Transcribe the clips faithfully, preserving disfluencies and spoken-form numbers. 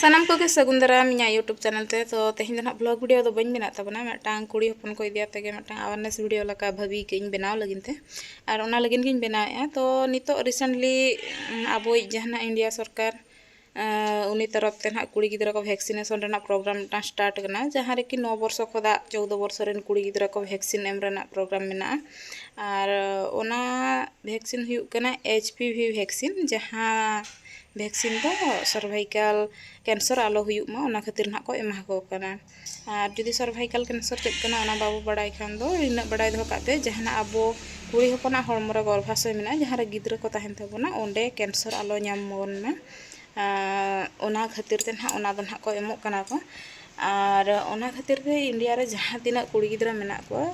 ᱥᱟᱱᱟᱢ ᱠᱚᱜᱮ ᱥᱟᱹᱜᱩᱱ ᱫᱟᱨᱟᱢ ᱤᱧᱟᱹᱜ YouTube ᱪᱮᱱᱮᱞ ᱛᱮ᱾ ᱛᱚ ᱛᱮᱦᱮᱧ ᱫᱚ ᱱᱟᱦᱟᱜ ᱵᱷᱞᱚᱜ ᱵᱷᱤᱰᱤᱭᱳ ᱫᱚ ᱵᱟᱹᱧ ᱵᱮᱱᱟᱣᱮᱫ ᱛᱟᱵᱚᱱᱟ, ᱢᱤᱫᱴᱟᱝ ᱠᱩᱲᱤ ᱦᱚᱯᱚᱱ ᱠᱚ ᱤᱫᱤ ᱠᱟᱛᱮ ᱜᱮ ᱢᱤᱫᱴᱟᱝ ᱟᱣᱟᱨᱱᱮᱥ ᱵᱷᱤᱰᱤᱭᱳ ᱞᱮᱠᱟ ᱵᱷᱟᱵᱤ ᱠᱟᱜ ᱤᱧ ᱵᱮᱱᱟᱣ ᱞᱟᱹᱜᱤᱫ ᱛᱮ, ᱟᱨ ᱚᱱᱟ ᱞᱟᱹᱜᱤᱫ ᱜᱤᱧ ᱵᱮᱱᱟᱣᱮᱫᱼᱟ᱾ ᱛᱚ ᱱᱤᱛᱚᱜ ᱨᱤᱥᱮᱱᱴᱞᱤ ᱟᱵᱚᱭᱤᱡ ᱡᱟᱦᱟᱱᱟᱜ ᱤᱱᱰᱤᱭᱟ ᱥᱚᱨᱠᱟᱨ ᱩᱱᱤ ᱛᱚᱨᱚᱯ ᱛᱮ ᱱᱟᱦᱟᱜ ᱠᱩᱲᱤ ᱜᱤᱫᱽᱨᱟᱹ ᱠᱚ ᱵᱷᱮᱠᱥᱤᱱᱮᱥᱚᱱ ᱨᱮᱱᱟᱜ ᱯᱨᱳᱜᱨᱟᱢ ᱢᱤᱫᱴᱟᱝ ᱥᱴᱟᱨᱴ ᱠᱟᱱᱟ, ᱡᱟᱦᱟᱸ ᱨᱮᱠᱤ ᱱᱚ ᱵᱚᱨᱥᱚ ᱠᱷᱚᱱᱟᱜ ᱪᱳᱫᱽᱫᱳ ᱵᱚᱨᱥᱚ ᱨᱮᱱ ᱠᱩᱲᱤ ᱜᱤᱫᱽᱨᱟᱹ ᱠᱚ ᱵᱷᱮᱠᱥᱤᱱ ᱮᱢ ᱨᱮᱱᱟᱜ ᱯᱨᱳᱜᱨᱟᱢ ᱢᱮᱱᱟᱜᱼᱟ᱾ ᱟᱨ ᱚᱱᱟ ᱵᱷᱮᱠᱥᱤᱱ ᱦᱩᱭᱩᱜ ᱠᱟᱱᱟ ᱮᱭᱤᱪ ᱯᱤ ᱵᱷᱤ ᱵᱷᱮᱠᱥᱤᱱ, ᱡᱟᱦᱟᱸ ᱵᱷᱮᱠᱥᱤᱱ ᱫᱚ ᱥᱟᱨᱵᱷᱟᱭᱠᱟᱞ ᱠᱮᱱᱥᱟᱨ ᱟᱞᱚ ᱦᱩᱭᱩᱜ ᱢᱟ, ᱚᱱᱟ ᱠᱷᱟᱹᱛᱤᱨ ᱱᱟᱦᱟᱜ ᱠᱚ ᱮᱢᱟ ᱠᱚ ᱠᱟᱱᱟ᱾ ᱟᱨ ᱡᱩᱫᱤ ᱥᱟᱨᱵᱷᱟᱭᱠᱟᱞ ᱠᱮᱱᱥᱟᱨ ᱪᱮᱫ ᱠᱟᱱᱟ ᱚᱱᱟ ᱵᱟᱵᱚ ᱵᱟᱲᱟᱭ ᱠᱷᱟᱱ ᱫᱚ, ᱤᱱᱟᱹᱜ ᱵᱟᱲᱟᱭ ᱫᱚᱦᱚ ᱠᱟᱜ ᱯᱮ, ᱡᱟᱦᱟᱱᱟᱜ ᱟᱵᱚ ᱠᱩᱲᱤ ᱦᱚᱯᱚᱱᱟᱜ ᱦᱚᱲᱢᱚ ᱨᱮ ᱜᱚᱨᱵᱷᱟᱥᱚᱭ ᱢᱮᱱᱟᱜᱼᱟ, ᱡᱟᱦᱟᱸ ᱨᱮ ᱜᱤᱫᱽᱨᱟᱹ ᱠᱚ ᱛᱟᱦᱮᱱ ᱛᱟᱵᱚᱱᱟ, ᱚᱸᱰᱮ ᱠᱮᱱᱥᱟᱨ ᱟᱞᱚ ᱧᱟᱢ ᱵᱚᱱ ᱢᱟ᱾ ᱟᱨ ᱚᱱᱟ ᱠᱷᱟᱹᱛᱤᱨ ᱛᱮ ᱱᱟᱦᱟᱜ ᱚᱱᱟ ᱫᱚ ᱱᱟᱦᱟᱜ ᱠᱚ ᱮᱢᱚᱜ ᱠᱟᱱᱟ ᱠᱚ᱾ ᱟᱨ ᱚᱱᱟ ᱠᱷᱟᱹᱛᱤᱨ ᱛᱮ ᱤᱱᱰᱤᱭᱟ ᱨᱮ ᱡᱟᱦᱟᱸ ᱛᱤᱱᱟᱹᱜ ᱠᱩᱲᱤ ᱜᱤᱫᱽᱨᱟᱹ ᱢᱮᱱᱟᱜ ᱠᱚᱣᱟ,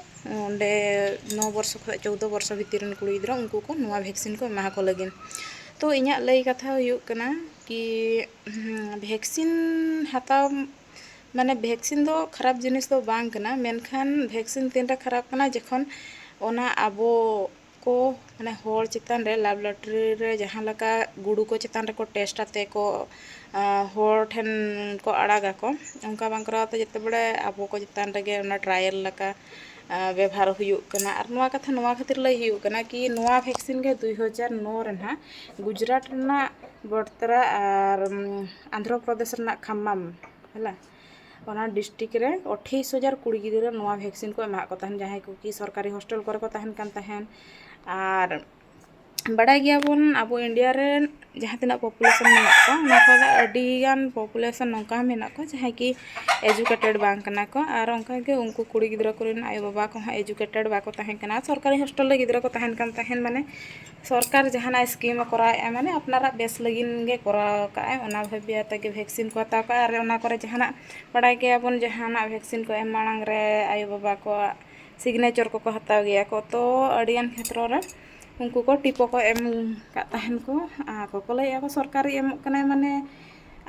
ᱚᱸᱰᱮ ᱱᱚ ᱵᱚᱨᱥᱚ ᱠᱷᱚᱱ ᱪᱳᱫᱽᱫᱳ ᱵᱚᱨᱥᱚ ᱵᱷᱤᱛᱤᱨ ᱨᱮᱱ ᱠᱩᱲᱤ ᱜᱤᱫᱽᱨᱟᱹ, ᱩᱱᱠᱩ ᱠᱚ ᱱᱚᱣᱟ ᱵᱷᱮᱠᱥᱤᱱ ᱠᱚ ᱮᱢᱟ ᱠᱚ ᱞᱟᱹᱜᱤᱫ᱾ ᱛᱚ ᱤᱧᱟᱹᱜ ᱞᱟᱹᱭ ᱠᱟᱛᱷᱟ ᱦᱩᱭᱩᱜ ᱠᱟᱱᱟ ᱠᱤ, ᱦᱩᱸ, ᱵᱷᱮᱠᱥᱤᱱ ᱦᱟᱛᱟᱣ, ᱢᱟᱱᱮ, ᱵᱷᱮᱠᱥᱤᱱ ᱫᱚ ᱠᱷᱟᱨᱟᱯ ᱡᱤᱱᱤᱥ ᱫᱚ ᱵᱟᱝ ᱠᱟᱱᱟ, ᱢᱮᱱᱠᱷᱟᱱ ᱵᱷᱮᱠᱥᱤᱱ ᱛᱤᱱᱨᱮ ᱠᱷᱟᱨᱟᱯ ᱠᱟᱱᱟ, ᱡᱚᱠᱷᱚᱱ ᱚᱱᱟ ᱟᱵᱚ ᱠᱚ, ᱢᱟᱱᱮ, ᱦᱚᱲ ᱪᱮᱛᱟᱱ ᱨᱮ ᱞᱮᱵᱚᱨᱮᱴᱚᱨᱤ ᱨᱮ ᱡᱟᱦᱟᱸ ᱞᱮᱠᱟ ᱜᱩᱰᱩ ᱠᱚ ᱪᱮᱛᱟᱱ ᱨᱮᱠᱚ ᱴᱮᱥᱴ ᱟᱛᱮ ᱠᱚ, ᱟᱸ, ᱦᱚᱲ ᱴᱷᱮᱱ ᱠᱚ ᱟᱲᱟᱜᱟᱠᱚ, ᱚᱱᱠᱟ ᱵᱟᱝ ᱠᱚᱨᱟᱣ ᱛᱮ ᱡᱮᱛᱮ ᱵᱮᱲᱮ ᱟᱵᱚ ᱠᱚ ᱪᱮᱛᱟᱱ ᱨᱮᱜᱮ ᱚᱱᱟ ᱴᱨᱟᱭᱮᱞ ᱞᱮᱠᱟ, ᱟᱸ, ᱵᱮᱵᱷᱟᱨ ᱦᱩᱭᱩᱜ ᱠᱟᱱᱟ᱾ ᱟᱨ ᱱᱚᱣᱟ ᱠᱟᱛᱷᱟ ᱱᱚᱣᱟ ᱠᱷᱟᱹᱛᱤᱨ ᱞᱟᱹᱭ ᱦᱩᱭᱩᱜ ᱠᱟᱱᱟ ᱠᱤ ᱱᱚᱣᱟ ᱵᱷᱮᱠᱥᱤᱱ ᱜᱮ ᱫᱩᱭ ᱦᱟᱡᱟᱨ ᱱᱚ ᱨᱮ ᱱᱟᱦᱟᱜ ᱜᱩᱡᱽᱨᱟᱴ ᱨᱮᱱᱟᱜ ᱵᱚᱰᱛᱨᱟ ᱟᱨ, ᱩᱢ, ᱟᱱᱫᱷᱨᱚ ᱯᱨᱚᱫᱮᱥ ᱨᱮᱱᱟᱜ ᱠᱷᱟᱢᱢᱟᱢ, ᱦᱮᱞᱟ, ᱚᱱᱟ ᱰᱤᱥᱴᱨᱤᱠᱴ ᱨᱮ ᱟᱴᱷᱟᱤᱥ ᱦᱟᱡᱟᱨ ᱠᱩᱲᱤ ᱜᱤᱫᱽᱨᱟᱹ ᱱᱚᱣᱟ ᱵᱷᱮᱠᱥᱤᱱ ᱠᱚ ᱮᱢᱟᱜ ᱠᱚ ᱛᱟᱦᱮᱱ, ᱡᱟᱦᱟᱸᱭ ᱠᱚ ᱠᱤ ᱥᱚᱨᱠᱟᱨᱤ ᱦᱳᱥᱴᱮᱞ ᱠᱚᱨᱮ ᱠᱚ ᱛᱟᱦᱮᱱ ᱠᱟᱱ ᱛᱟᱦᱮᱱ᱾ ᱟᱨ ᱵᱟᱰᱟᱭ ᱜᱮᱭᱟᱵᱚᱱ, ᱟᱵᱚ ᱤᱱᱰᱤᱭᱟ ᱨᱮ ᱡᱟᱦᱟᱸ ᱛᱤᱱᱟᱹᱜ ᱯᱚᱯᱩᱞᱮᱥᱚᱱ ᱢᱮᱱᱟᱜ ᱠᱚᱣᱟ, ᱚᱱᱟ ᱠᱷᱚᱱᱟᱜ ᱟᱹᱰᱤᱜᱟᱱ ᱯᱚᱯᱩᱞᱮᱥᱚᱱ ᱱᱚᱝᱠᱟ ᱦᱚᱸ ᱢᱮᱱᱟᱜ ᱠᱚᱣᱟ ᱡᱟᱦᱟᱸᱭ ᱠᱤ ᱮᱡᱩᱠᱮᱴᱮᱰ ᱵᱟᱝ ᱠᱟᱱᱟ ᱠᱚ᱾ ᱟᱨ ᱚᱱᱠᱟᱜᱮ ᱩᱱᱠᱩ ᱠᱩᱲᱤ ᱜᱤᱫᱽᱨᱟᱹ ᱠᱚᱨᱮᱱ ᱟᱭᱳᱼᱵᱟᱵᱟ ᱠᱚᱦᱚᱸ ᱮᱡᱩᱠᱮᱴᱮᱰ ᱵᱟᱠᱚ ᱛᱟᱦᱮᱸ ᱠᱟᱱᱟ, ᱥᱚᱨᱠᱟᱨᱤ ᱦᱳᱥᱴᱮᱞ ᱨᱮ ᱜᱤᱫᱽᱨᱟᱹ ᱠᱚ ᱛᱟᱦᱮᱱ ᱠᱟᱱ ᱛᱟᱦᱮᱸᱫ, ᱢᱟᱱᱮ, ᱥᱚᱨᱠᱟᱨ ᱡᱟᱦᱟᱱᱟᱜ ᱥᱠᱤᱢᱮ ᱠᱚᱨᱟᱣᱮᱫᱼᱟ, ᱢᱟᱱᱮ, ᱟᱯᱱᱟᱨᱟᱜ ᱵᱮᱥ ᱞᱟᱹᱜᱤᱫ ᱜᱮ ᱠᱚᱨᱟᱣ ᱠᱟᱜᱼᱟᱭ, ᱚᱱᱟ ᱵᱷᱟᱵᱤ ᱟᱛᱮ ᱜᱮ ᱵᱷᱮᱠᱥᱤᱱ ᱠᱚ ᱦᱟᱛᱟᱣ ᱠᱟᱜᱼᱟ᱾ ᱟᱨ ᱚᱱᱟ ᱠᱚᱨᱮ ᱡᱟᱦᱟᱱᱟᱜ, ᱵᱟᱲᱟᱭ ᱜᱮᱭᱟᱵᱚᱱ, ᱡᱟᱦᱟᱱᱟᱜ ᱵᱷᱮᱠᱥᱤᱱ ᱠᱚ ᱮᱢ ᱢᱟᱲᱟᱝ ᱨᱮ ᱟᱭᱳᱼᱵᱟᱵᱟ ᱠᱚᱣᱟᱜ ᱥᱤᱜᱽᱱᱮᱪᱟᱨ ᱠᱚᱠᱚ ᱦᱟᱛᱟᱣ ᱜᱮᱭᱟ ᱠᱚ᱾ ᱛᱚ ᱟᱹᱰᱤᱜᱟᱱ ᱠᱷᱮᱛᱨᱚ ᱨᱮ ᱩᱱᱠᱩ ᱠᱚ ᱴᱤᱯᱳ ᱠᱚ ᱮᱢ ᱠᱟᱜ ᱛᱟᱦᱮᱱ ᱠᱚ᱾ ᱟᱠᱚ ᱠᱚ ᱞᱟᱹᱭᱮᱫᱼᱟ ᱠᱚ ᱥᱚᱨᱠᱟᱨᱤ ᱮᱢᱚᱜ ᱠᱟᱱᱟᱭ, ᱢᱟᱱᱮ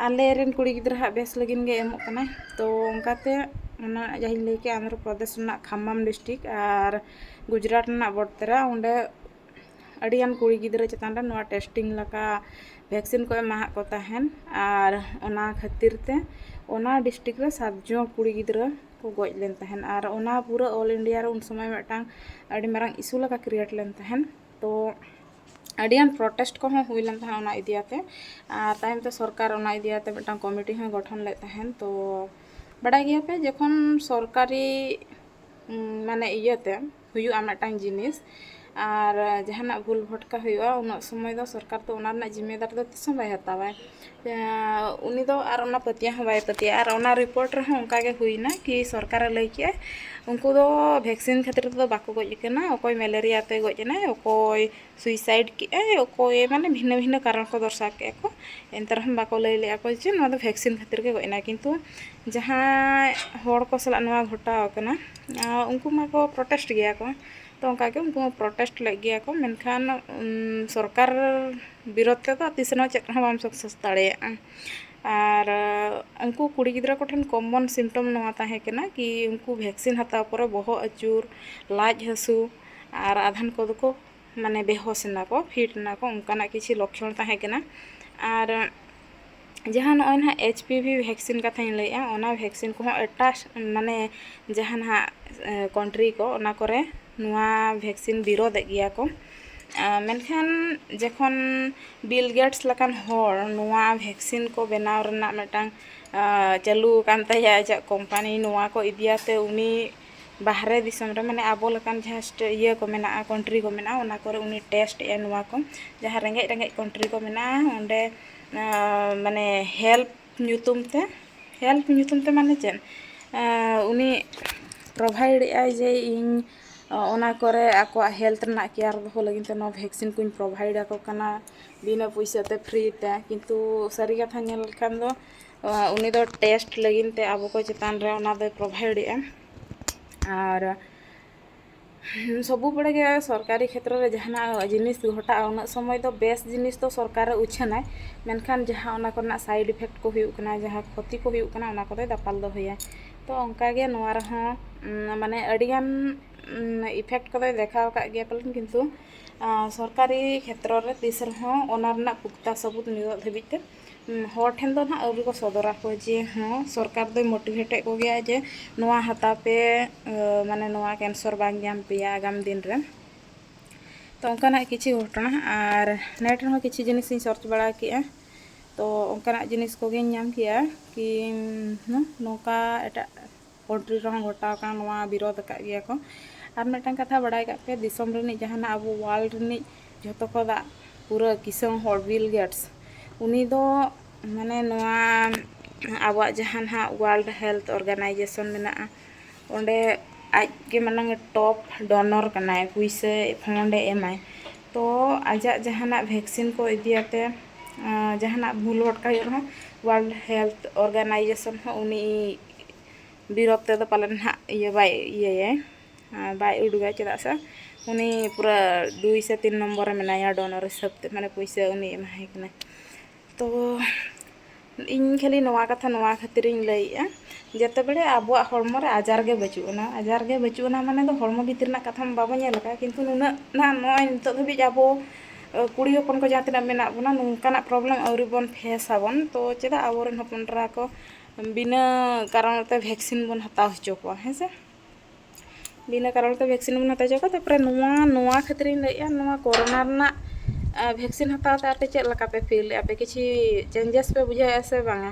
ᱟᱞᱮ ᱨᱮᱱ ᱠᱩᱲᱤ ᱜᱤᱫᱽᱨᱟᱹ ᱦᱟᱸᱜ ᱵᱮᱥ ᱞᱟᱹᱜᱤᱫ ᱜᱮ ᱮᱢᱚᱜ ᱠᱟᱱᱟᱭ᱾ ᱛᱚ ᱚᱱᱠᱟᱛᱮ ᱚᱱᱟ ᱡᱟᱦᱟᱸᱧ ᱞᱟᱹᱭ ᱠᱮᱜᱼᱟ, ᱟᱱᱫᱷᱨᱚ ᱯᱨᱚᱫᱮᱥ ᱨᱮᱱᱟᱜ ᱠᱷᱟᱢᱢᱟᱢ ᱰᱤᱥᱴᱨᱤᱠᱴ ᱟᱨ ᱜᱩᱡᱽᱨᱟᱴ ᱨᱮᱱᱟᱜ ᱵᱚᱰᱛᱮᱨᱟ, ᱚᱸᱰᱮ ᱟᱹᱰᱤᱜᱟᱱ ᱠᱩᱲᱤ ᱜᱤᱫᱽᱨᱟᱹ ᱪᱮᱛᱟᱱ ᱨᱮ ᱱᱚᱣᱟ ᱴᱮᱥᱴᱤᱝ ᱞᱮᱠᱟ ᱵᱷᱮᱠᱥᱤᱱ ᱠᱚ ᱮᱢᱟᱦᱟᱫ ᱠᱚ ᱛᱟᱦᱮᱱ᱾ ᱟᱨ ᱚᱱᱟ ᱠᱷᱟᱹᱛᱤᱨ ᱛᱮ ᱚᱱᱟ ᱰᱤᱥᱴᱨᱤᱠᱴ ᱨᱮ ᱥᱟᱛ ᱡᱚᱱ ᱠᱩᱲᱤ ᱜᱤᱫᱽᱨᱟᱹ ᱠᱚ ᱜᱚᱡ ᱞᱮᱱ ᱛᱟᱦᱮᱱ᱾ ᱟᱨ ᱚᱱᱟ ᱯᱩᱨᱟᱹ ᱚᱞ ᱤᱱᱰᱤᱭᱟ ᱨᱮ ᱩᱱ ᱥᱚᱢᱚᱭ ᱢᱤᱫᱴᱟᱝ ᱟᱹᱰᱤ ᱢᱟᱨᱟᱝ ᱤᱥᱩ ᱞᱮᱠᱟ ᱠᱨᱤᱭᱮᱴ ᱞᱮᱱ ᱛᱟᱦᱮᱱ᱾ ᱛᱚ ᱟᱹᱰᱤᱜᱟᱱ ᱯᱨᱚᱴᱮᱥᱴ ᱠᱚᱦᱚᱸ ᱦᱩᱭ ᱞᱮᱱ ᱛᱟᱦᱮᱸᱫ ᱚᱱᱟ ᱤᱫᱤᱭᱟᱛᱮ᱾ ᱟᱨ ᱛᱟᱭᱚᱢ ᱛᱮ ᱥᱚᱨᱠᱟᱨ ᱚᱱᱟ ᱤᱫᱤᱭᱟᱛᱮ ᱢᱤᱫᱴᱟᱝ ᱠᱚᱢᱤᱴᱤ ᱦᱚᱸᱭ ᱜᱚᱴᱷᱚᱱ ᱞᱮᱫ ᱛᱟᱦᱮᱸᱫ᱾ ᱛᱚ ᱵᱟᱰᱟᱭ ᱜᱮᱭᱟᱯᱮ, ᱡᱚᱠᱷᱚᱱ ᱥᱚᱨᱠᱟᱨᱤ ᱩᱸ, ᱢᱟᱱᱮ ᱤᱭᱟᱹᱛᱮ ᱦᱩᱭᱩᱜᱼᱟ ᱢᱤᱫᱴᱟᱝ ᱡᱤᱱᱤᱥ, ᱟᱨ ᱡᱟᱦᱟᱱᱟᱜ ᱵᱷᱩᱞ ᱵᱷᱚᱴᱠᱟ ᱦᱩᱭᱩᱜᱼᱟ, ᱩᱱᱟᱹᱜ ᱥᱚᱢᱚᱭ ᱫᱚ ᱥᱚᱨᱠᱟᱨ ᱫᱚ ᱚᱱᱟ ᱨᱮᱱᱟᱜ ᱡᱤᱢᱢᱮᱫᱟᱨ ᱫᱚ ᱛᱤᱥ ᱦᱚᱸ ᱵᱟᱭ ᱦᱟᱛᱟᱣᱟᱭ᱾ ᱮᱸ, ᱩᱱᱤ ᱫᱚ ᱟᱨ ᱚᱱᱟ ᱯᱟᱹᱛᱭᱟᱹᱣ ᱦᱚᱸ ᱵᱟᱭ ᱯᱟᱹᱛᱭᱟᱹᱜᱼᱟ᱾ ᱟᱨ ᱚᱱᱟ ᱨᱤᱯᱳᱨᱴ ᱨᱮᱦᱚᱸ ᱚᱱᱠᱟ ᱜᱮ ᱦᱩᱭᱱᱟ ᱠᱤ ᱥᱚᱨᱠᱟᱨᱮ ᱞᱟᱹᱭ ᱠᱮᱜᱼᱟ, ᱩᱱᱠᱩ ᱫᱚ ᱵᱷᱮᱠᱥᱤᱱ ᱠᱷᱟᱹᱛᱤᱨ ᱛᱮᱫᱚ ᱵᱟᱠᱚ ᱜᱚᱡ ᱟᱠᱟᱱᱟ, ᱚᱠᱚᱭ ᱢᱮᱞᱮᱨᱤᱭᱟ ᱛᱮ ᱜᱚᱡ ᱮᱱᱟᱭ, ᱚᱠᱚᱭ ᱥᱩᱭᱥᱟᱭᱤᱰ ᱠᱮᱜᱼᱟᱭ, ᱚᱠᱚᱭ ᱢᱟᱱᱮ ᱵᱷᱤᱱᱟᱹ ᱵᱷᱤᱱᱟᱹ ᱠᱟᱨᱚᱱ ᱠᱚ ᱫᱚᱨᱥᱟᱣ ᱠᱮᱜᱼᱟ ᱠᱚ᱾ ᱮᱱᱛᱮ ᱨᱮᱦᱚᱸ ᱵᱟᱠᱚ ᱞᱟᱹᱭ ᱞᱮᱜᱼᱟ ᱠᱚ ᱡᱮ ᱱᱚᱣᱟ ᱫᱚ ᱵᱷᱮᱠᱥᱤᱱ ᱠᱷᱟᱹᱛᱤᱨ ᱜᱮ ᱜᱚᱡ ᱮᱱᱟ᱾ ᱠᱤᱱᱛᱩ ᱡᱟᱦᱟᱸᱭ ᱦᱚᱲ ᱠᱚ ᱥᱟᱞᱟᱜ ᱱᱚᱣᱟ ᱜᱷᱚᱴᱟᱣ ᱟᱠᱟᱱᱟ, ᱟᱨ ᱩᱱᱠᱩ ᱢᱟᱠᱚ ᱯᱨᱚᱴᱮᱥᱴ ᱜᱮᱭᱟ ᱠᱚ᱾ ᱛᱚ ᱚᱱᱠᱟ ᱜᱮ ᱩᱱᱠᱩ ᱦᱚᱸ ᱯᱨᱚᱴᱮᱥᱴ ᱞᱮᱫ ᱜᱮᱭᱟ ᱠᱚ, ᱢᱮᱱᱠᱷᱟᱱ ᱩᱢ, ᱥᱚᱨᱠᱟᱨ ᱵᱤᱨᱳᱫᱷ ᱛᱮᱫᱚ ᱛᱤᱥ ᱨᱮᱦᱚᱸ ᱪᱮᱫ ᱦᱚᱸ ᱵᱟᱢ ᱥᱟᱠᱥᱮᱥ ᱫᱟᱲᱮᱭᱟᱜᱼᱟ᱾ ᱟᱨ ᱩᱱᱠᱩ ᱠᱩᱲᱤ ᱜᱤᱫᱽᱨᱟᱹ ᱠᱚᱴᱷᱮᱱ ᱠᱚᱢᱚᱱ ᱥᱤᱢᱴᱚᱢ ᱱᱚᱣᱟ ᱛᱟᱦᱮᱸ ᱠᱟᱱᱟ ᱠᱤ ᱩᱱᱠᱩ ᱵᱷᱮᱠᱥᱤᱱ ᱦᱟᱛᱟᱣ ᱯᱚᱨᱮ ᱵᱚᱦᱚᱜ ᱟᱹᱪᱩᱨ, ᱞᱟᱡ ᱦᱟᱹᱥᱩ, ᱟᱨ ᱟᱫᱷᱟᱱ ᱠᱚᱫᱚ ᱠᱚ ᱢᱟᱱᱮ ᱵᱮᱦᱚᱥ ᱮᱱᱟ ᱠᱚ, ᱯᱷᱤᱴ ᱮᱱᱟ ᱠᱚ, ᱚᱱᱠᱟᱱᱟᱜ ᱠᱤᱪᱷᱩ ᱞᱚᱠᱠᱷᱚᱱ ᱛᱟᱦᱮᱸ ᱠᱟᱱᱟ᱾ ᱟᱨ ᱡᱟᱦᱟᱸ ᱱᱚᱜᱼᱚᱭ ᱱᱟᱦᱟᱜ ᱮᱭᱤᱪ ᱯᱤ ᱵᱷᱤ ᱵᱷᱮᱠᱥᱤᱱ ᱠᱟᱛᱷᱟᱧ ᱞᱟᱹᱭᱮᱫᱼᱟ, ᱚᱱᱟ ᱵᱷᱮᱠᱥᱤᱱ ᱠᱚᱦᱚᱸ ᱮᱴᱟᱜ ᱢᱟᱱᱮ ᱡᱟᱦᱟᱸ ᱱᱟᱦᱟᱜ ᱠᱚᱱᱴᱨᱤ ᱠᱚ, ᱚᱱᱟ ᱠᱚᱨᱮ ᱱᱚᱣᱟ ᱵᱷᱮᱠᱥᱤᱱ ᱵᱤᱨᱳᱫᱷᱮᱫ ᱜᱮᱭᱟ ᱠᱚ᱾ ᱟᱨ ᱢᱮᱱᱠᱷᱟᱱ ᱡᱚᱠᱷᱚᱱ ᱵᱤᱞ ᱜᱮᱴᱥ ᱞᱮᱠᱟᱱ ᱦᱚᱲ ᱱᱚᱣᱟ ᱵᱷᱮᱠᱥᱤᱱ ᱠᱚ ᱵᱮᱱᱟᱣ ᱨᱮᱱᱟᱜ ᱢᱤᱫᱴᱟᱝ ᱟᱸ, ᱪᱟᱹᱞᱩ ᱟᱠᱟᱱ ᱛᱟᱭᱟ ᱟᱡᱟᱜ ᱠᱳᱢᱯᱟᱱᱤ, ᱱᱚᱣᱟ ᱠᱚ ᱤᱫᱤᱭᱟᱛᱮ ᱩᱱᱤ ᱵᱟᱦᱨᱮ ᱫᱤᱥᱚᱢ ᱨᱮ, ᱢᱟᱱᱮ ᱟᱵᱚ ᱞᱮᱠᱟᱱ ᱡᱟᱦᱟᱸ ᱥᱴᱮ-, ᱤᱭᱟᱹ ᱠᱚ ᱢᱮᱱᱟᱜᱼᱟ, ᱠᱚᱱᱴᱨᱤ ᱠᱚ ᱢᱮᱱᱟᱜᱼᱟ, ᱚᱱᱟ ᱠᱚᱨᱮ ᱩᱱᱤ ᱴᱮᱥᱴ ᱮᱫᱼᱟᱭ ᱱᱚᱣᱟ ᱠᱚ᱾ ᱡᱟᱦᱟᱸ ᱨᱮᱸᱜᱮᱡ ᱨᱮᱸᱜᱮᱡ ᱠᱚᱱᱴᱨᱤ ᱠᱚ ᱢᱮᱱᱟᱜᱼᱟ, ᱚᱸᱰᱮ, ᱟᱸ, ᱢᱟᱱᱮ ᱦᱮᱞᱯ ᱧᱩᱛᱩᱢ ᱛᱮ, ᱦᱮᱞᱯ ᱧᱩᱛᱩᱢ ᱛᱮ ᱢᱟᱱᱮ ᱪᱮᱫ? ᱟᱸ, ᱩᱱᱤ ᱯᱨᱳᱵᱷᱟᱭᱤᱰ ᱮᱫᱼᱟᱭ ᱡᱮ ᱤᱧ, ᱟᱸ, ᱚᱱᱟ ᱠᱚᱨᱮ ᱟᱠᱚᱣᱟᱜ ᱦᱮᱞᱛᱷ ᱨᱮᱱᱟᱜ ᱠᱮᱭᱟᱨ ᱫᱚᱦᱚ ᱞᱟᱹᱜᱤᱫ ᱛᱮ ᱱᱚᱣᱟ ᱵᱷᱮᱠᱥᱤᱱ ᱠᱚᱧ ᱯᱨᱳᱵᱷᱟᱭᱤᱰ ᱟᱠᱚ ᱠᱟᱱᱟ ᱵᱤᱱᱟᱹ ᱯᱩᱭᱥᱟᱹ ᱛᱮ, ᱯᱷᱨᱤ ᱛᱮ᱾ ᱠᱤᱱᱛᱩ ᱥᱟᱹᱨᱤ ᱠᱟᱛᱷᱟ ᱧᱮᱞ ᱞᱮᱠᱷᱟᱱ ᱫᱚ, ᱟᱸ, ᱩᱱᱤ ᱫᱚ ᱴᱮᱥᱴ ᱞᱟᱹᱜᱤᱫ ᱛᱮ ᱟᱵᱚ ᱠᱚ ᱪᱮᱛᱟᱱ ᱨᱮ ᱚᱱᱟ ᱫᱚᱭ ᱯᱨᱳᱵᱷᱟᱭᱤᱰ ᱮᱫᱼᱟ᱾ ᱟᱨ ᱥᱚᱵᱩ ᱵᱮᱲᱮ ᱜᱮ ᱥᱚᱨᱠᱟᱨᱤ ᱠᱷᱮᱛᱨᱚ ᱨᱮ ᱡᱟᱦᱟᱱᱟᱜ ᱡᱤᱱᱤᱥ ᱜᱷᱚᱴᱟᱜᱼᱟ, ᱩᱱᱟᱹᱜ ᱥᱚᱢᱚᱭ ᱫᱚ ᱵᱮᱥ ᱡᱤᱱᱤᱥ ᱫᱚ ᱥᱚᱨᱠᱟᱨᱮ ᱩᱪᱷᱟᱹᱱᱟᱭ, ᱢᱮᱱᱠᱷᱟᱱ ᱡᱟᱦᱟᱸ ᱚᱱᱟ ᱠᱚᱨᱮᱱᱟᱜ ᱥᱟᱭᱤᱰ ᱤᱯᱷᱮᱠᱴ ᱠᱚ ᱦᱩᱭᱩᱜ ᱠᱟᱱᱟ, ᱡᱟᱦᱟᱸ ᱠᱷᱚᱛᱤ ᱠᱚ ᱦᱩᱭᱩᱜ ᱠᱟᱱᱟ, ᱚᱱᱟ ᱠᱚᱫᱚᱭ ᱫᱟᱯᱟᱞ ᱫᱚᱦᱚᱭᱟ᱾ ᱛᱚ ᱚᱱᱠᱟᱜᱮ ᱱᱚᱣᱟ ᱨᱮᱦᱚᱸ, ᱩᱸ, ᱢᱟᱱᱮ ᱟᱹᱰᱤᱜᱟᱱ ᱤᱯᱷᱮᱠᱴ ᱠᱚᱫᱚᱭ ᱫᱮᱠᱷᱟᱣ ᱟᱠᱟᱫ ᱜᱮᱭᱟ ᱯᱟᱞᱮᱱ, ᱠᱤᱱᱛᱩ ᱥᱚᱨᱠᱟᱨᱤ ᱠᱷᱮᱛᱨᱚ ᱨᱮ ᱛᱤᱥ ᱨᱮᱦᱚᱸ ᱚᱱᱟ ᱨᱮᱱᱟᱜ ᱯᱩᱠᱛᱟ ᱥᱟᱹᱵᱩᱫ ᱱᱤᱛᱚᱜ ᱫᱷᱟᱹᱵᱤᱡ ᱛᱮ ᱦᱚᱲ ᱴᱷᱮᱱ ᱫᱚ ᱱᱟᱦᱟᱜ ᱟᱹᱣᱨᱤ ᱠᱚ ᱥᱚᱫᱚᱨᱟ ᱠᱚ ᱡᱮ ᱦᱚᱸ ᱥᱚᱨᱠᱟᱨ ᱫᱚᱭ ᱢᱳᱴᱤᱵᱷᱮᱴᱮᱫ ᱠᱚᱜᱮᱭᱟ ᱡᱮ ᱱᱚᱣᱟ ᱦᱟᱛᱟᱣ ᱯᱮ, ᱢᱟᱱᱮ ᱱᱚᱣᱟ ᱠᱮᱱᱥᱟᱨ ᱵᱟᱝ ᱧᱟᱢ ᱯᱮᱭᱟ ᱟᱜᱟᱢ ᱫᱤᱱ ᱨᱮ᱾ ᱛᱚ ᱚᱱᱠᱟᱱᱟᱜ ᱠᱤᱪᱷᱩ ᱜᱷᱚᱴᱚᱱᱟ ᱟᱨ ᱱᱮᱴ ᱨᱮᱦᱚᱸ ᱠᱤᱪᱷᱩ ᱡᱤᱱᱤᱥ ᱤᱧ ᱥᱟᱨᱪ ᱵᱟᱲᱟ ᱠᱮᱜᱼᱟ᱾ ᱛᱚ ᱚᱱᱠᱟᱱᱟᱜ ᱡᱤᱱᱤᱥ ᱠᱚᱜᱮᱧ ᱧᱟᱢ ᱠᱮᱜᱼᱟ ᱠᱤ ᱱᱚᱝᱠᱟ ᱮᱴᱟᱜ ᱠᱚᱱᱴᱨᱤ ᱨᱮᱦᱚᱸ ᱜᱷᱚᱴᱟᱣ ᱠᱟᱱᱟ, ᱱᱚᱣᱟ ᱵᱤᱨᱳᱫᱷ ᱟᱠᱟᱫ ᱜᱮᱭᱟ ᱠᱚ᱾ ᱟᱨ ᱢᱤᱫᱴᱟᱝ ᱠᱟᱛᱷᱟ ᱵᱟᱲᱟᱭ ᱠᱟᱜ ᱯᱮ, ᱫᱤᱥᱚᱢ ᱨᱤᱱᱤᱡ ᱡᱟᱦᱟᱱᱟᱜ ᱟᱵᱚ ᱣᱟᱨᱞᱰ ᱨᱤᱱᱤᱡ ᱡᱷᱚᱛᱚ ᱠᱷᱚᱱᱟᱜ ᱯᱩᱨᱟᱹ ᱠᱤᱥᱟᱹᱬ ᱦᱚᱲ ᱵᱤᱞ ᱜᱮᱴᱥ, ᱩᱱᱤ ᱫᱚ ᱢᱟᱱᱮ ᱱᱚᱣᱟ ᱟᱵᱚᱣᱟᱜ ᱡᱟᱦᱟᱸ ᱱᱟᱦᱟᱜ ᱣᱟᱨᱞᱰ ᱦᱮᱞᱛᱷ ᱚᱨᱜᱟᱱᱟᱭᱡᱮᱥᱚᱱ ᱢᱮᱱᱟᱜᱼᱟ, ᱚᱸᱰᱮ ᱟᱡ ᱜᱮ ᱢᱟᱱᱮ ᱴᱚᱯ ᱰᱳᱱᱚᱨ ᱠᱟᱱᱟᱭ, ᱯᱩᱭᱥᱟᱹ ᱯᱷᱚᱱᱰ ᱮ ᱮᱢᱟᱭ᱾ ᱛᱚ ᱟᱡᱟᱜ ᱡᱟᱦᱟᱱᱟᱜ ᱵᱷᱮᱠᱥᱤᱱ ᱠᱚ ᱤᱫᱤᱭᱟᱛᱮ ᱡᱟᱦᱟᱱᱟᱜ ᱵᱷᱩᱞ ᱵᱷᱚᱴᱠᱟ ᱦᱩᱭᱩᱜ ᱨᱮᱦᱚᱸ ᱣᱟᱨᱞᱰ ᱦᱮᱞᱛᱷ ᱚᱨᱜᱟᱱᱟᱭᱡᱮᱥᱚᱱ ᱦᱚᱸ ᱩᱱᱤ ᱵᱤᱨᱳᱫᱷ ᱛᱮᱫᱚ ᱯᱟᱞᱮᱱ ᱱᱟᱦᱟᱜ ᱤᱭᱟᱹ ᱵᱟᱭ ᱤᱭᱟᱹᱭᱟᱭ, ᱵᱟᱭ ᱩᱰᱩᱠᱟ, ᱪᱮᱫᱟᱜ ᱥᱮ ᱩᱱᱤ ᱯᱩᱨᱟᱹ ᱫᱩᱭ ᱥᱮ ᱛᱤᱱ ᱱᱚᱢᱵᱚᱨ ᱨᱮ ᱢᱮᱱᱟᱭᱟ ᱰᱳᱱᱚᱨ ᱦᱤᱥᱟᱹᱵ ᱛᱮ, ᱢᱟᱱᱮ ᱯᱩᱭᱥᱟᱹ ᱩᱱᱤ ᱮᱢᱟᱭ ᱠᱟᱱᱟᱭ᱾ ᱛᱚ ᱤᱧ ᱠᱷᱟᱹᱞᱤ ᱱᱚᱣᱟ ᱠᱟᱛᱷᱟ ᱱᱚᱣᱟ ᱠᱷᱟᱹᱛᱤᱨᱤᱧ ᱞᱟᱹᱭᱮᱜᱼᱟ, ᱡᱟᱛᱮ ᱵᱟᱲᱮ ᱟᱵᱚᱣᱟᱜ ᱦᱚᱲᱢᱚ ᱨᱮ ᱟᱡᱟᱨ ᱜᱮ ᱵᱟᱹᱪᱩᱜ ᱟᱱᱟ᱾ ᱟᱡᱟᱨ ᱜᱮ ᱵᱟᱹᱪᱩᱜ ᱟᱱᱟ ᱢᱟᱱᱮ ᱫᱚ ᱦᱚᱲᱢᱚ ᱵᱷᱤᱛᱤᱨ ᱨᱮᱱᱟᱜ ᱠᱟᱛᱷᱟ ᱢᱟ ᱵᱟᱵᱚ ᱧᱮᱞ ᱟᱠᱟᱫᱼᱟ, ᱠᱤᱱᱛᱩ ᱱᱩᱱᱟᱹᱜ ᱱᱟᱜ ᱱᱚᱜᱼᱚᱭ ᱱᱤᱛᱚᱜ ᱫᱷᱟᱹᱵᱤᱡ ᱟᱵᱚ ᱠᱩᱲᱤ ᱦᱚᱯᱚᱱ ᱠᱚ ᱡᱟᱦᱟᱸ ᱛᱤᱱᱟᱹᱜ ᱢᱮᱱᱟᱜ ᱵᱚᱱᱟ, ᱱᱚᱝᱠᱟᱱᱟᱜ ᱯᱨᱚᱵᱞᱮᱢ ᱟᱹᱣᱨᱤ ᱵᱚᱱ ᱯᱷᱮᱥ ᱟᱵᱚᱱ᱾ ᱛᱚ ᱪᱮᱫᱟᱜ ᱟᱵᱚᱨᱮᱱ ᱦᱚᱯᱚᱱ ᱮᱨᱟ ᱠᱚ ᱵᱤᱱᱟᱹ ᱠᱟᱨᱚᱱ ᱛᱮ ᱵᱷᱮᱠᱥᱤᱱ ᱵᱚᱱ ᱦᱟᱛᱟᱣ ᱦᱚᱪᱚ ᱠᱚᱣᱟ, ᱦᱮᱸ ᱥᱮ? ᱵᱤᱱᱟᱹ ᱠᱟᱨᱚᱱ ᱛᱮ ᱵᱷᱮᱠᱥᱤᱱ ᱵᱚᱱ ᱦᱟᱛᱟᱣ ᱦᱚᱪᱚ ᱠᱚᱣᱟ᱾ ᱛᱟᱨᱯᱚᱨᱮ ᱱᱚᱣᱟ, ᱱᱚᱣᱟ ᱠᱷᱟᱹᱛᱤᱨᱤᱧ ᱞᱟᱹᱭᱮᱜᱼᱟ, ᱱᱚᱣᱟ ᱠᱳᱨᱳᱱᱟ ᱨᱮᱱᱟᱜ ᱵᱷᱮᱠᱥᱤᱱ ᱦᱟᱛᱟᱣ ᱛᱮ ᱟᱯᱮ ᱪᱮᱫ ᱞᱮᱠᱟ ᱯᱮ ᱯᱷᱤᱞ ᱮᱜᱼᱟ ᱯᱮ? ᱠᱤᱪᱷᱤ ᱪᱮᱧᱡᱮᱥ ᱯᱮ ᱵᱩᱡᱷᱟᱹᱣᱮᱜᱼᱟ ᱥᱮ ᱵᱟᱝᱟ?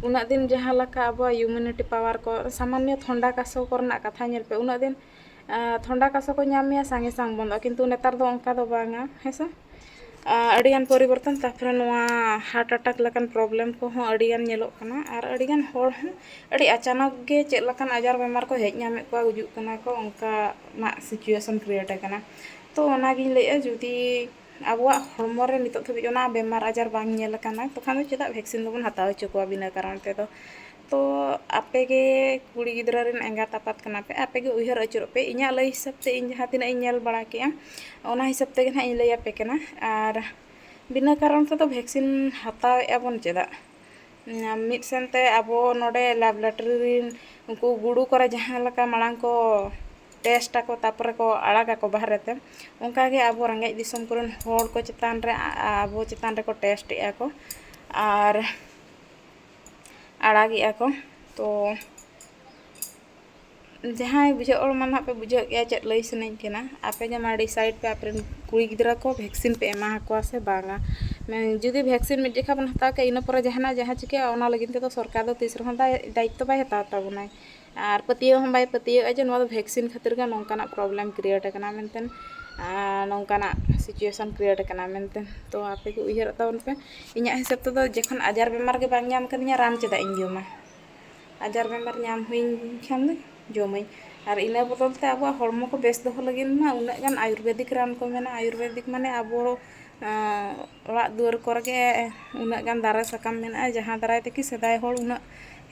ᱩᱱᱟᱹᱜ ᱫᱤᱱ ᱡᱟᱦᱟᱸ ᱞᱮᱠᱟ ᱟᱵᱚᱣᱟᱜ ᱤᱭᱩᱢᱤᱱᱤᱴᱤ ᱯᱟᱣᱟᱨ ᱠᱚ, ᱥᱟᱢᱟᱱᱱᱚ ᱴᱷᱚᱱᱰᱟ ᱠᱟᱥᱚ ᱠᱚᱨᱮᱱᱟᱜ ᱠᱟᱛᱷᱟ ᱧᱮᱞ ᱯᱮ, ᱩᱱᱟᱹᱜ ᱫᱤᱱ ᱛᱷᱚᱱᱰᱟ ᱠᱟᱥᱚ ᱠᱚ ᱧᱟᱢ ᱢᱮᱭᱟ, ᱥᱟᱸᱜᱮ ᱥᱟᱝ ᱵᱚᱱᱫᱚᱜᱼᱟ, ᱠᱤᱱᱛᱩ ᱱᱮᱛᱟᱨ ᱫᱚ ᱚᱱᱠᱟ ᱫᱚ ᱵᱟᱝᱟ, ᱦᱮᱸ ᱥᱮ? ᱟᱹᱰᱤᱜᱟᱱ ᱯᱚᱨᱤᱵᱚᱨᱛᱚᱱ, ᱛᱟᱨᱯᱚᱨᱮ ᱱᱚᱣᱟ ᱦᱟᱨᱴ ᱮᱴᱟᱠ ᱞᱮᱠᱟᱱ ᱯᱨᱚᱵᱞᱮᱢ ᱠᱚᱦᱚᱸ ᱟᱹᱰᱤᱜᱟᱱ ᱧᱮᱞᱚᱜ ᱠᱟᱱᱟ᱾ ᱟᱨ ᱟᱹᱰᱤᱜᱟᱱ ᱦᱚᱲ ᱦᱚᱸ ᱟᱹᱰᱤ ᱟᱪᱟᱱᱚᱠ ᱜᱮ ᱪᱮᱫ ᱞᱮᱠᱟᱱ ᱟᱡᱟᱨ ᱵᱮᱢᱟᱨ ᱠᱚ ᱦᱮᱡ ᱧᱟᱢᱮᱫ ᱠᱚᱣᱟ, ᱜᱩᱡᱩᱜ ᱠᱟᱱᱟ ᱠᱚ, ᱚᱱᱠᱟᱱᱟᱜ ᱥᱤᱪᱩᱭᱮᱥᱚᱱ ᱠᱨᱤᱭᱮᱴ ᱟᱠᱟᱱᱟ᱾ ᱛᱚ ᱚᱱᱟᱜᱤᱧ ᱞᱟᱹᱭᱮᱫᱼᱟ, ᱡᱩᱫᱤ ᱟᱵᱚᱣᱟᱜ ᱦᱚᱲᱢᱚ ᱨᱮ ᱱᱤᱛᱚᱜ ᱫᱷᱟᱹᱵᱤᱡ ᱚᱱᱟ ᱵᱮᱢᱟᱨ ᱟᱡᱟᱨ ᱵᱟᱝ ᱧᱮᱞ ᱟᱠᱟᱱᱟ, ᱛᱚᱠᱷᱟᱱ ᱫᱚ ᱪᱮᱫᱟᱜ ᱵᱷᱮᱠᱥᱤᱱ ᱫᱚᱵᱚᱱ ᱦᱟᱛᱟᱣ ᱦᱚᱪᱚ ᱠᱚᱣᱟ ᱵᱤᱱᱟᱹ ᱠᱟᱨᱚᱱ ᱛᱮᱫᱚ? ᱛᱚ ᱟᱯᱮ ᱜᱮ ᱠᱩᱲᱤ ᱜᱤᱫᱽᱨᱟᱹ ᱨᱮᱱ ᱮᱸᱜᱟᱛ ᱟᱯᱟᱛ ᱠᱟᱱᱟ ᱯᱮ, ᱟᱯᱮ ᱜᱮ ᱩᱭᱦᱟᱹᱨ ᱟᱹᱪᱩᱨᱚᱜ ᱯᱮ᱾ ᱤᱧᱟᱹᱜ ᱞᱟᱹᱭ ᱦᱤᱥᱟᱹᱵ ᱛᱮ ᱤᱧ ᱡᱟᱦᱟᱸ ᱛᱤᱱᱟᱹᱜ ᱤᱧ ᱧᱮᱞ ᱵᱟᱲᱟ ᱠᱮᱜᱼᱟ, ᱚᱱᱟ ᱦᱤᱥᱟᱹᱵ ᱛᱮᱜᱮ ᱱᱟᱦᱟᱜ ᱤᱧ ᱞᱟᱹᱭ ᱟᱯᱮ ᱠᱟᱱᱟ᱾ ᱟᱨ ᱵᱤᱱᱟᱹ ᱠᱟᱨᱚᱱ ᱛᱮᱫᱚ ᱵᱷᱮᱠᱥᱤᱱ ᱦᱟᱛᱟᱣᱮᱫᱼᱟ ᱵᱚᱱ ᱪᱮᱫᱟᱜ? ᱢᱤᱫ ᱥᱮᱱᱛᱮ ᱟᱵᱚ ᱱᱚᱰᱮ ᱞᱮᱵᱚᱨᱮᱴᱚᱨᱤ ᱨᱮᱱ ᱩᱱᱠᱩ ᱜᱩᱰᱩ ᱠᱚᱨᱮ ᱡᱟᱦᱟᱸ ᱞᱮᱠᱟ ᱢᱟᱲᱟᱝ ᱠᱚ ᱴᱮᱥᱴ ᱟᱠᱚ, ᱛᱟᱨᱯᱚᱨᱮ ᱠᱚ ᱟᱲᱟᱜᱟᱠᱚ ᱵᱟᱦᱨᱮ ᱛᱮ᱾ ᱚᱱᱠᱟᱜᱮ ᱟᱵᱚ ᱨᱮᱸᱜᱮᱡ ᱫᱤᱥᱚᱢ ᱠᱚᱨᱮᱱ ᱦᱚᱲ ᱠᱚ ᱪᱮᱛᱟᱱ ᱨᱮ, ᱟ-, ᱟᱵᱚ ᱪᱮᱛᱟᱱ ᱨᱮᱠᱚ ᱴᱮᱥᱴ ᱮᱫᱟ ᱠᱚ ᱟᱨ ᱟᱲᱟᱜᱮᱫᱼᱟ ᱠᱚ᱾ ᱛᱚ ᱡᱟᱦᱟᱸᱭ ᱵᱩᱡᱷᱟᱹᱜ ᱦᱚᱲ ᱢᱟ ᱱᱟᱦᱟᱜ ᱯᱮ ᱵᱩᱡᱷᱟᱹᱣ ᱠᱮᱜᱼᱟ ᱪᱮᱫ ᱞᱟᱹᱭ ᱥᱟᱱᱟᱧ ᱠᱟᱱᱟ᱾ ᱟᱯᱮ ᱜᱮ ᱢᱟ ᱰᱤᱥᱟᱭᱤᱰ ᱯᱮ, ᱟᱯᱮ ᱨᱮᱱ ᱠᱩᱲᱤ ᱜᱤᱫᱽᱨᱟᱹ ᱠᱚ ᱵᱷᱮᱠᱥᱤᱱ ᱯᱮ ᱮᱢᱟ ᱟᱠᱚᱣᱟ ᱥᱮ ᱵᱟᱝᱟ᱾ ᱢᱮ-, ᱡᱩᱫᱤ ᱵᱷᱮᱠᱥᱤᱱ ᱢᱤᱫ ᱡᱚᱠᱷᱟ ᱵᱚᱱ ᱦᱟᱛᱟᱣ ᱠᱮᱜᱼᱟ, ᱤᱱᱟᱹ ᱯᱚᱨᱮ ᱡᱟᱦᱟᱱᱟᱜ ᱡᱟᱦᱟᱸ ᱪᱤᱠᱟᱹᱜᱼᱟ, ᱚᱱᱟ ᱞᱟᱹᱜᱤᱫ ᱛᱮᱫᱚ ᱥᱚᱨᱠᱟᱨ ᱫᱚ ᱛᱤᱥ ᱨᱮᱦᱚᱸ ᱫᱟᱭ-, ᱫᱟᱭᱤᱛᱛᱚ ᱵᱟᱭ ᱦᱟᱛᱟᱣ ᱛᱟᱵᱚᱱᱟᱭ᱾ ᱟᱨ ᱯᱟᱹᱛᱭᱟᱹᱣ ᱦᱚᱸ ᱵᱟᱭ ᱯᱟᱹᱛᱭᱟᱹᱣᱟᱜᱼᱟ ᱡᱮ ᱱᱚᱣᱟ ᱫᱚ ᱵᱷᱮᱠᱥᱤᱱ ᱠᱷᱟᱹᱛᱤᱨ ᱜᱮ ᱱᱚᱝᱠᱟᱱᱟᱜ ᱯᱨᱚᱵᱞᱮᱢ ᱠᱨᱤᱭᱮᱴ ᱟᱠᱟᱱᱟ ᱢᱮᱱᱛᱮ, ᱟᱨ ᱱᱚᱝᱠᱟᱱᱟᱜ ᱥᱤᱪᱩᱭᱮᱥᱚᱱ ᱠᱨᱤᱭᱮᱴ ᱟᱠᱟᱱᱟ ᱢᱮᱱᱛᱮ᱾ ᱛᱚ ᱟᱯᱮ ᱜᱮ ᱩᱭᱦᱟᱹᱨᱚᱜ ᱛᱟᱵᱚᱱ ᱯᱮ, ᱤᱧᱟᱹᱜ ᱦᱤᱥᱟᱹᱵ ᱛᱮᱫᱚ ᱡᱚᱠᱷᱚᱱ ᱟᱡᱟᱨ ᱵᱮᱢᱟᱨ ᱜᱮ ᱵᱟᱝ ᱧᱟᱢ ᱠᱟᱫᱤᱧᱟ, ᱨᱟᱱ ᱪᱮᱫᱟᱜ ᱤᱧ ᱡᱚᱢᱟ? ᱟᱡᱟᱨ ᱵᱮᱢᱟᱨ ᱧᱟᱢ ᱦᱩᱭᱤᱧ ᱠᱷᱟᱱ ᱫᱚ ᱡᱚᱢᱟᱹᱧ᱾ ᱟᱨ ᱤᱱᱟᱹ ᱵᱚᱫᱚᱞ ᱛᱮ ᱟᱵᱚᱣᱟᱜ ᱦᱚᱲᱢᱚ ᱠᱚ ᱵᱮᱥ ᱫᱚᱦᱚ ᱞᱟᱹᱜᱤᱫ ᱢᱟ ᱩᱱᱟᱹᱜ ᱜᱟᱱ ᱟᱭᱩᱨᱵᱮᱫᱤᱠ ᱨᱟᱱ ᱠᱚ ᱢᱮᱱᱟᱜᱼᱟ᱾ ᱟᱭᱩᱨᱵᱮᱫᱤᱠ ᱢᱟᱱᱮ ᱟᱵᱚ, ᱟᱸ, ᱚᱲᱟᱜ ᱫᱩᱣᱟᱹᱨ ᱠᱚᱨᱮ ᱜᱮ ᱩᱱᱟᱹᱜ ᱜᱟᱱ ᱫᱟᱨᱮ ᱥᱟᱠᱟᱢ ᱢᱮᱱᱟᱜᱼᱟ, ᱡᱟᱦᱟᱸ ᱫᱟᱨᱟᱭ ᱛᱮᱠᱤ ᱥᱮᱫᱟᱭ ᱦᱚᱲ ᱩᱱᱟᱹᱜ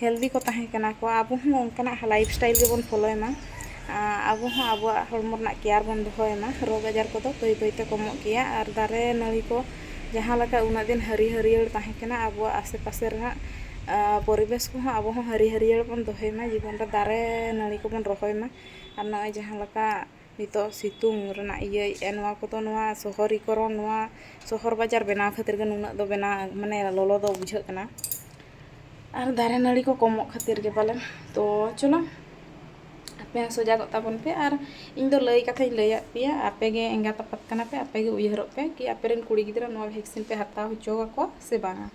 ᱦᱮᱞᱫᱤ ᱠᱚ ᱛᱟᱦᱮᱸ ᱠᱟᱱᱟ ᱠᱚ᱾ ᱟᱵᱚ ᱦᱚᱸ ᱚᱱᱠᱟᱱᱟᱜ ᱞᱟᱭᱤᱯᱷ ᱥᱴᱟᱭᱤᱞ ᱜᱮᱵᱚᱱ ᱯᱷᱳᱞᱳᱭ ᱢᱟ᱾ ᱟᱸ, ᱟᱵᱚ ᱦᱚᱸ ᱟᱵᱚᱣᱟᱜ ᱦᱚᱲᱢᱚ ᱨᱮᱱᱟᱜ ᱠᱮᱭᱟᱨ ᱵᱚᱱ ᱫᱚᱦᱚᱭ ᱢᱟ᱾ ᱨᱳᱜᱽ ᱟᱡᱟᱨ ᱠᱚᱫᱚ ᱵᱟᱹᱭ ᱵᱟᱹᱭ ᱛᱮ ᱠᱚᱢᱚᱜ ᱜᱮᱭᱟ᱾ ᱟᱨ ᱫᱟᱨᱮ ᱱᱟᱹᱲᱤ ᱠᱚ ᱡᱟᱦᱟᱸ ᱞᱮᱠᱟ ᱩᱱᱟᱹᱜ ᱫᱤᱱ ᱦᱟᱹᱨᱤ ᱦᱟᱹᱨᱭᱟᱹᱲ ᱛᱟᱦᱮᱸ ᱠᱟᱱᱟ, ᱟᱵᱚᱣᱟᱜ ᱟᱥᱮ ᱯᱟᱥᱮ ᱨᱮᱱᱟᱜ, ᱟᱸ, ᱯᱚᱨᱤᱵᱮᱥ ᱠᱚᱦᱚᱸ ᱟᱵᱚ ᱦᱚᱸ ᱦᱟᱹᱨᱤ ᱦᱟᱹᱨᱭᱟᱹᱲ ᱵᱚᱱ ᱫᱚᱦᱚᱭ ᱢᱟ᱾ ᱡᱤᱵᱚᱱ ᱨᱮ ᱫᱟᱨᱮ ᱱᱟᱹᱲᱤ ᱠᱚᱵᱚᱱ ᱨᱚᱦᱚᱭ ᱢᱟ᱾ ᱟᱨ ᱱᱚᱜᱼᱚᱭ ᱡᱟᱦᱟᱸ ᱞᱮᱠᱟ ᱱᱤᱛᱚᱜ ᱥᱤᱛᱩᱝ ᱨᱮᱱᱟᱜ ᱤᱭᱟᱹᱭᱮᱫᱼᱟ, ᱱᱚᱣᱟ ᱠᱚᱫᱚ, ᱱᱚᱣᱟ ᱥᱚᱦᱚᱨᱤᱠᱚᱨᱚᱱ, ᱱᱚᱣᱟ ᱥᱚᱦᱚᱨ ᱵᱟᱡᱟᱨ ᱵᱮᱱᱟᱣ ᱠᱷᱟᱹᱛᱤᱨ ᱜᱮ ᱱᱩᱱᱟᱹᱜ ᱫᱚ ᱵᱮᱱᱟᱣ, ᱢᱟᱱᱮ, ᱞᱚᱞᱚ ᱫᱚ ᱵᱩᱡᱷᱟᱹᱜ ᱠᱟᱱᱟ᱾ ᱟᱨ ᱫᱟᱨᱮ ᱱᱟᱹᱲᱤ ᱠᱚ ᱠᱚᱢᱚᱜ ᱠᱷᱟᱹᱛᱤᱨ ᱜᱮ ᱯᱟᱞᱮᱱ᱾ ᱛᱚ ᱪᱚᱞᱚ, ᱟᱯᱮ ᱦᱚᱸ ᱥᱚᱡᱟᱜᱚᱜ ᱛᱟᱵᱚᱱ ᱯᱮ᱾ ᱟᱨ ᱤᱧ ᱫᱚ ᱞᱟᱹᱭ ᱠᱟᱛᱷᱟᱧ ᱞᱟᱹᱭᱟᱫ ᱯᱮᱭᱟ, ᱟᱯᱮ ᱜᱮ ᱮᱸᱜᱟᱛ ᱟᱯᱟᱛ ᱠᱟᱱᱟ ᱯᱮ, ᱟᱯᱮ ᱜᱮ ᱩᱭᱦᱟᱹᱨᱚᱜ ᱯᱮ ᱠᱤ ᱟᱯᱮ ᱨᱮᱱ ᱠᱩᱲᱤ ᱜᱤᱫᱽᱨᱟᱹ ᱱᱚᱣᱟ ᱵᱷᱮᱠᱥᱤᱱ ᱯᱮ ᱦᱟᱛᱟᱣ ᱦᱚᱪᱚ ᱟᱠᱚᱣᱟ ᱥᱮ ᱵᱟᱝᱟ᱾